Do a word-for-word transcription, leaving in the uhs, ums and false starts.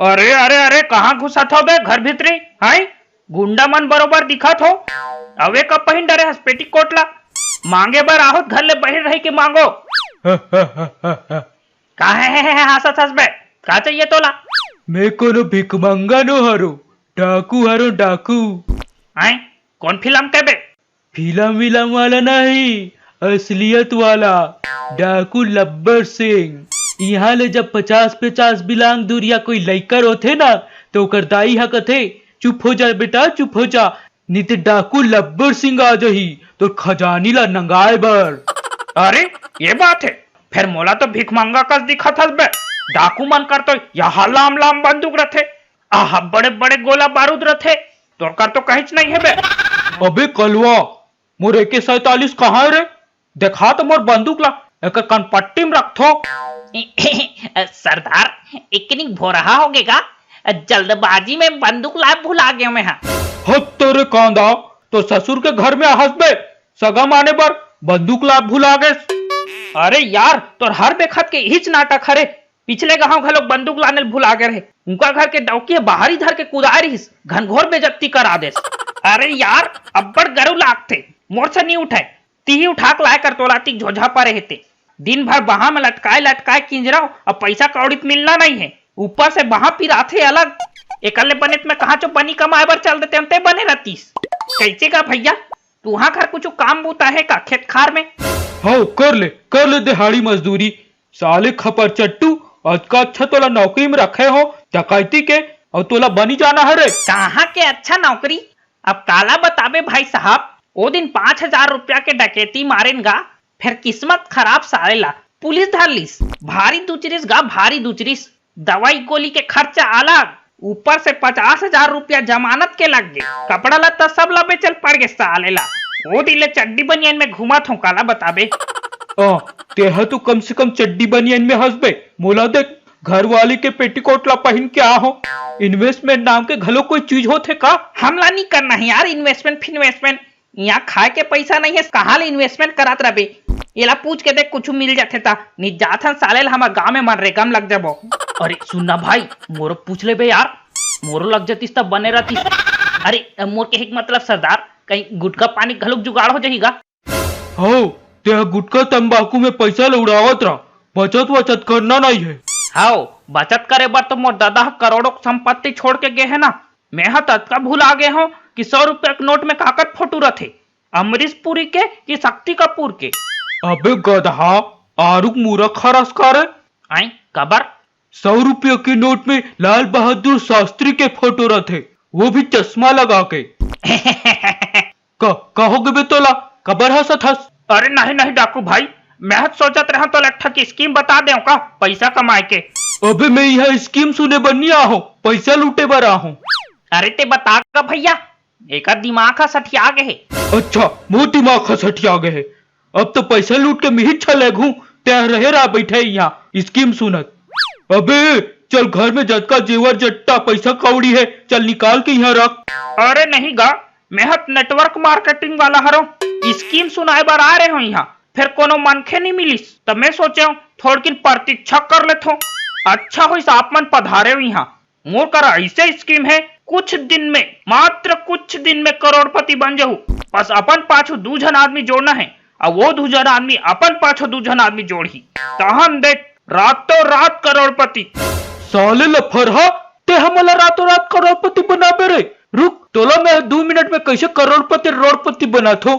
अरे, अरे, अरे, कहाँ घुसत हो बे घर भीतरी? हाय, गुंडा मन बरोबर दिखत हो। अवे कब पहिन डरे हस पेटीकोट ला? मांगे बर आहोत घर ले बहिर रही के मांगो। काहे हे, हे, हे, हंसत हस बे? का चाहिए तोला? मैं कोनो भिखमंगा नो हरो, डाकू हरो, डाकू। हाय, कौन फिल्म के बे? फिल्म विलम वाला नहीं, असलियत वाला डाकू लब्बर सिंह। यहाँ ले जब पचास पचास बिलांग दूरिया कोई लइकर होथे ना, तो ओकर दाई ह कथे, "चुप हो जा बेटा, चुप हो जा, नहीं ते डाकू लब्बर सिंह आ जाही तोर खजानी ला नंगाए बर।" अरे, ये बात है। फिर मोला तो भिखमंगा कस दिखत हस बे। डाकू मन कर तो यहाँ लाम लाम बंदूक रथे, आहा, बड़े बड़े गोला बारूद रथे, तोर कर तो कहींच नहीं है बे। अबे कलवा, मोर एके सैंतालीस कहाँ है रे? देखा तो मोर बंदूक ला, एकर कनपट्टी में रखथो। सरदार, इतनी भोरहा हो गए का? जल्दबाजी में बंदूक ला भुला गए मैं, हाँ। हत तेरे कांदा, तो ससुर के घर में हंस बे, सगा माने बर बंदूक ला भुला गए। अरे यार, तोर हर बेखत के इहीच नाटक हरे। पिछले गांव घलोक बंदूक लाने ल भुला गे रहे। उनका घर के डौकी ह बाहरी धर के कुदाए रहिस, घनघोर बेजत्ती करा देस। अरे यार, अब्बड़ गरु लागथे, मोर से नी उठे। तिही उठा के लाए कर तोला तीक झोझा परे हे ते। दिन भर बहा में लटकाए लटकाए किंजरव, अब पैसा कौड़ी त मिलना नहीं है, ऊपर से बहा पिराथे अलग। एकर ले बने त मैं कहाँ चो बनी कमाए बर चल देते, ते बने रहतीस। कैसे का भैया, तुहा घर कुछ काम बूता है का खेत खार में? हव, कर ले, कर ले दिहाड़ी मजदूरी। साले खपर चट्टू, अतका अच्छा तोला नौकरी में रखे हो, डकैती के, अउ तोला बनी जाना है रे। कहाँ के अच्छा नौकरी? अब काला बताबे भाई साहब, ओ दिन पाँच हजार रुपया के डकैती मारेन गा, फिर किस्मत खराब साले ला पुलिस धर लिस। भारी दुचरिस गा, भारी दुचरिस। दवाई गोली के खर्चा अलग, ऊपर से पचास हजार रुपया जमानत के लग गे। कपड़ा लत्ता सब ला बेचल पड़ गे साले ला। ओ दिन ले चड्डी बनियान में घूमत हूँ, काला बताबे। आ, तेहा तो कम से कम चड्डी बनियान में हंस बे। मोला देख, घरवाली के पेटीकोट ला पहिन के आ हो। इन्वेस्टमेंट नाम के घलो कोई चीज होथे का? हमला नी करना है यार इन्वेस्टमेंट फिन्वेस्टमेंट। इहाँ खाए के पइसा नइ हे, कहाँ ले इन्वेस्टमेंट करत रबे? एला पूछ के देख, कुछु मिल जाथे त। नी जाथन साले ल, हमर गाँव में मनरेगा म लग जबो। अरे सुन ना भाई, मोरो पूछ लेबे यार, मोरो लग जतिस त बने रहतिस। अरे मोर कहे के मतलब सरदार, कहीं गुटखा पानी घलोक जुगाड़ हो जाही गा? हव, तेहा गुटखा तंबाकू में पइसा ल उड़ावत रह, बचत वचत करना नइ हे। हव, बचत करे बर तो मोर ददा ह करोड़ों के संपत्ति छोड़ के गे हे ना, मेंह त अतका भुला गे हंव कि सौ रुपया के नोट में काकर फोटो रथे, अमरीश पुरी के कि शक्ति कपूर के? अबे गदहा, आरुग मूरख हरस का रे? आंय, काबर? सौ रुपया के नोट में लाल बहादुर शास्त्री के फोटो रथे, वो भी चश्मा लगा के। क-, का हो गे बे तोला? काबर हंसत हस? अरे नहीं, नहीं डाकू भाई, मैं सोचत रहंव तोला एक ठक स्कीम बता देंव का, पइसा कमाए के। अबे मैं इहाँ स्कीम सुने बर नी आहूं, पइसा लूटे बर आहूं। अरे ते बता गा भइया, एकर दिमाग ह सठिया गे हे। अच्छा, मोर दिमाग ह सठिया गे हे। अब तो पइसा लूट के मिहिर छलेगहूं, तें रहे रहा बइठे इहाँ स्कीम सुनत। अबे चल घर में जतका जेवर जट्टा पइसा कौड़ी हे, चल निकाल के इहाँ रख। अरे नहीं गा, मेंह त नेटवर्क मार्केटिंग वाला हरों, स्कीम सुनाए बर आए रहेंव इहाँ, फेर कोनो मनखे नी मिलिस, त मैं सोचेंव थोड़किन प्रतीक्षा कर लेथों। अच्छा होइस आप मन पधारेव इहाँ, मोर करा अइसे स्कीम हे, कुछ दिन में, मात्र कुछ दिन में करोड़पति बन जहू। बस अपन पाछू दू झन आदमी जोड़ना हे, अउ वो दू झन आदमी अपन पाछू दू झन आदमी जोड़ही, तहन देख रातों रात करोड़पति। साले लफरहा, तें हमला रातों रात करोड़पति बनाबे रे? रुक, तोला मैं दू मिनट में कइसे करोड़पति रोड़पति बनाथों।